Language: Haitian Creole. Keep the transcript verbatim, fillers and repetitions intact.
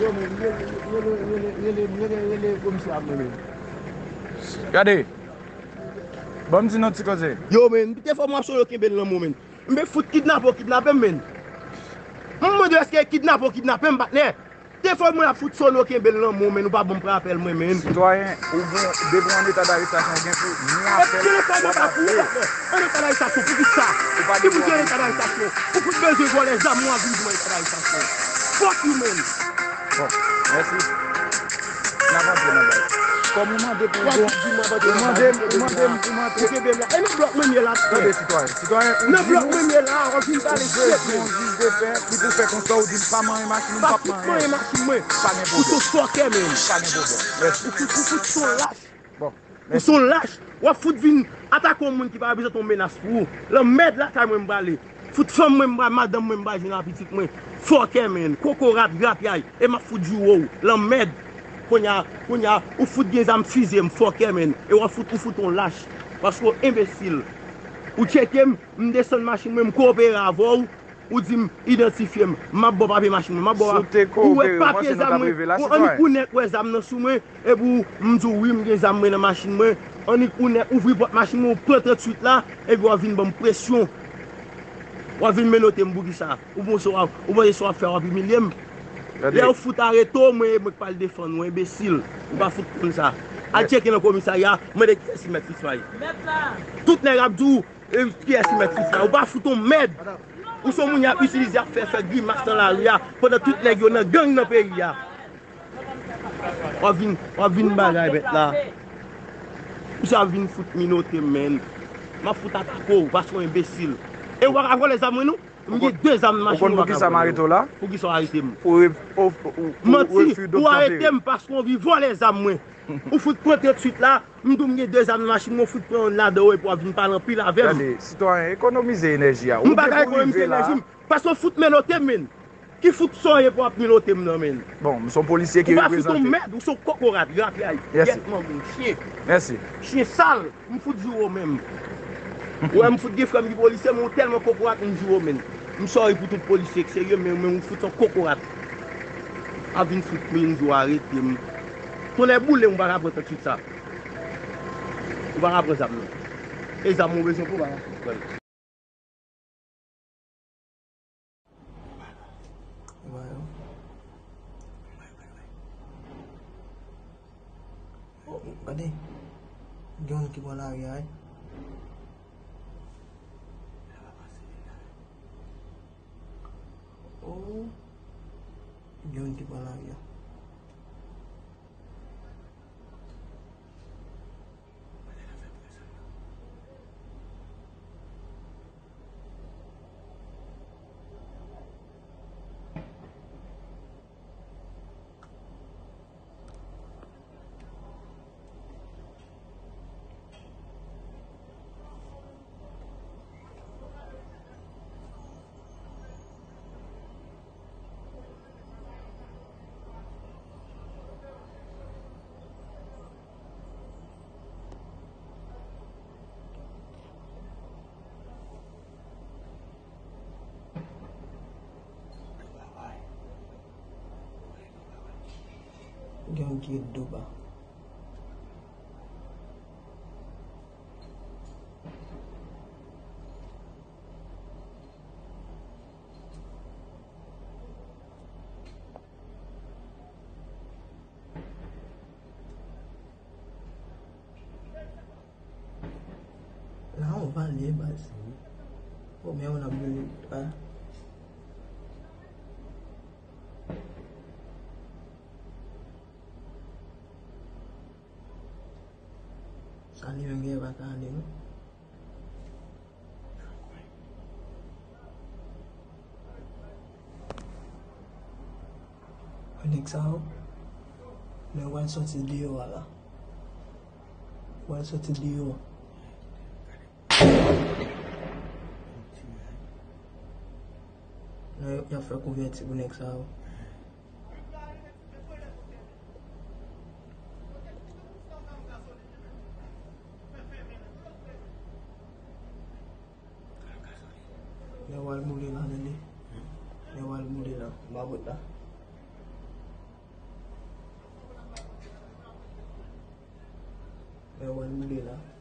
Yo, men, rele, rele, rele, rele, rele, rele komisè a mwen, men. Gade. Ban m di nou ti koze. Yo, men, te fò m ap solo kenbe l nan men w, men. M pe fout kidnapè w kidnape m, men. M mande w èske kidnapè w kidnape m, patnè. Te fò mwen ap fout solo kenbe l nan men w, men, ou pa ban m pran apèl mwen, men. Sitwayen, ou bon, depi w an eta darestasyon, ou gen pou ni apèl, ni apèl. An eta darestasyon, poukisa? Ou pa gen pou gen eta darestasyon. Ou fout bezwen vòlè zam ou ap vin pou eta darestasyon. Fuck you, man. Bon, mèsi. N ap antre nan bagay. Kòm ou mande pou bon, ou mande m, ou mande m pou m antre. Ou kenbe m la. E nan blòk mwen m ye la. Tande, sitwayen. Sitwayen, ou di nou, nan blòk mwen m ye la, w ap vin pale sèt, men. Ou bezwen yon jij de pè, li pou fè konsa, ou di m pa manyen machin, ou p ap manyen. Pa fout manyen machin mwen. Pa gen pwoblèm. Ou se fòkè, men. Pa gen pwoblèm. Mèsi. Ou fout, ou fout se yon lach. Bon. Ou se yon lach. W ap fout vin atake yon moun ki pa bezwen t yon menas pou ou. Lanmèd lakay mwen m prale. Fout fanm mwen m prale, madanm mwen m prale jwenn a pitit mwen. Fòkè, men. Kokorat, grapyay. E m ap fout joure w. Lanmèd. Kounye a, kounye a, ou fout gen zam fize m. Fòkè, men. E w ap fout, ou fout yon lach. Paske w enbesil. Ou tcheke m, m desann machin mwen, m koopere avè w. Ou di m idantifye m, m ap ba w papye machin mwen, m ap ba w. Si w te koopere, ou panse nou t ap rive la, sitwayen? Annik ou nèk wè zam nan sou mwen, epi w, m di w wi, m gen zam mwen nan machin mwen. Annik ou nèk ouvri pòt machin mwen, ou pran tranntuit la, epi w ap vin ban m presyon. W ap vin menote m poukisa? Ou panse w ap, ou panse sa w ap fè, w ap imilye m? Lè yo fout arete w, mwen, e mwen k pral defann ou, enbesil. Ou pa fout konn sa. Al tcheke nan komisarya, mande kiyès ki mèt Fritz May. Tout nèg ap di w, E, kiyès ki mèt Fritz la? Ou pa fout yon mèd. Ou se yon moun y ap itilize, ap fè, fè grimas nan lari a, pandan tout nèg yo nan gang nan peyi a. W ap vin, w ap vin bagay mèt la. Ou sa vin fout minote m, men. M ap fout atake w, paske w enbesil. E w pa ka vòlè zam mwen, non? M gen de zam nan machin mwen, w pa ka vòlè yo. Poukisa w arete m? Manti, ou arete m paske w anvi vòlè zam mwen. Ou fout pran tranntuit la, m di w m gen de zam nan machin mwen, ou fout pran youn ladan yo epi w ap vin pale anpil avè m. Gade, sitwayen, ekonomize enèji a. M pa ka ekonomize enèji m, paske w fout menote m, men. Ki fout sa w ye pou w ap menote m nan, men? Bon, m se yon polisye ki reprezante. Ou pa fout yon mèd, ou se yon kokorat, grapyay, gyètman, men, chen. Mèsi. Chen sal, m fout joure w menm. Ou wè, m fout gen frè m ki polisye, men ou tèlman kokorat, m joure w, men. M sorry pou tout polisye k serye, men, men ou fout yon kokorat. Ap vin fout, men m di w arete m. Tonnè boule m, ou pa ka pran tranntuit sa. Ou pa ka pran zam nan. E zam ou bezwen pou ou pa ka fout pran l. Gade, gen youn ki pran lari a, wi. Oh, gen youn ki pran lari a. Gen yon ki ret douba. La, on va aller, baz. Oh, men on a voulu, ah. Sa li menm gen pa ka ale, non. Nèg sa yo, lè yo pral sòti deyò a la, yo pral sòti deyò. Lè y ap fè kouvèti pou nèg sa yo. Lè w al boule la, tande. Lè w al boule la, babot la. Wè w al woule la.